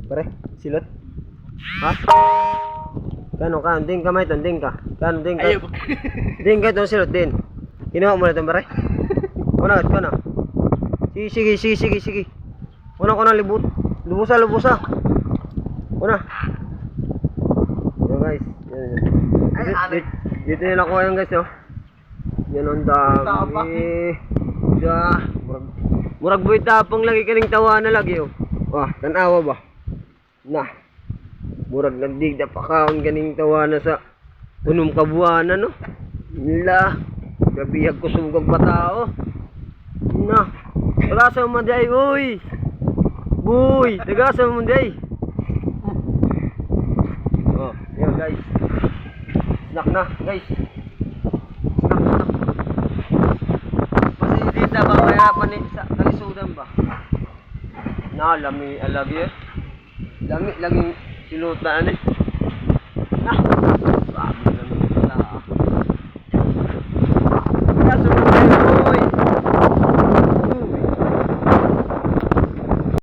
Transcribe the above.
Pare, silot. Ha? Kano ka? Ding ka may ding ka. Kano ding ka? Ayaw. Ding ka itong silot din. Kinuha mo na itong, pare. Kuna, kuna. Sige, sige, sige, sige, sige. Kuna, kuna, libut. Lubusa, lubusa. Kuna. Yan, guys. Yan, yan. Ay, Dito, ano? dito, dito nila nakuha yan, guys, oh. Yan ang dami. Sa, murag, murag buhay tapang lagi kaning tawa na lagi, oh. Wah, tanawa ba? Na. Murag nagdigda pa kaon ganing tawa na sa unom ka buwanan, no? La. Gabihag ko sugag batao. Na. Tagasa mo day, uy. Buy, tagasa mo day. Oh, yan, guys. Snack na, guys. Snack, snack. Kasi dito ba kaya pa ni sa kalisudan ba? Na lami alagi eh. Lami laging silutan eh. Na. Grabe.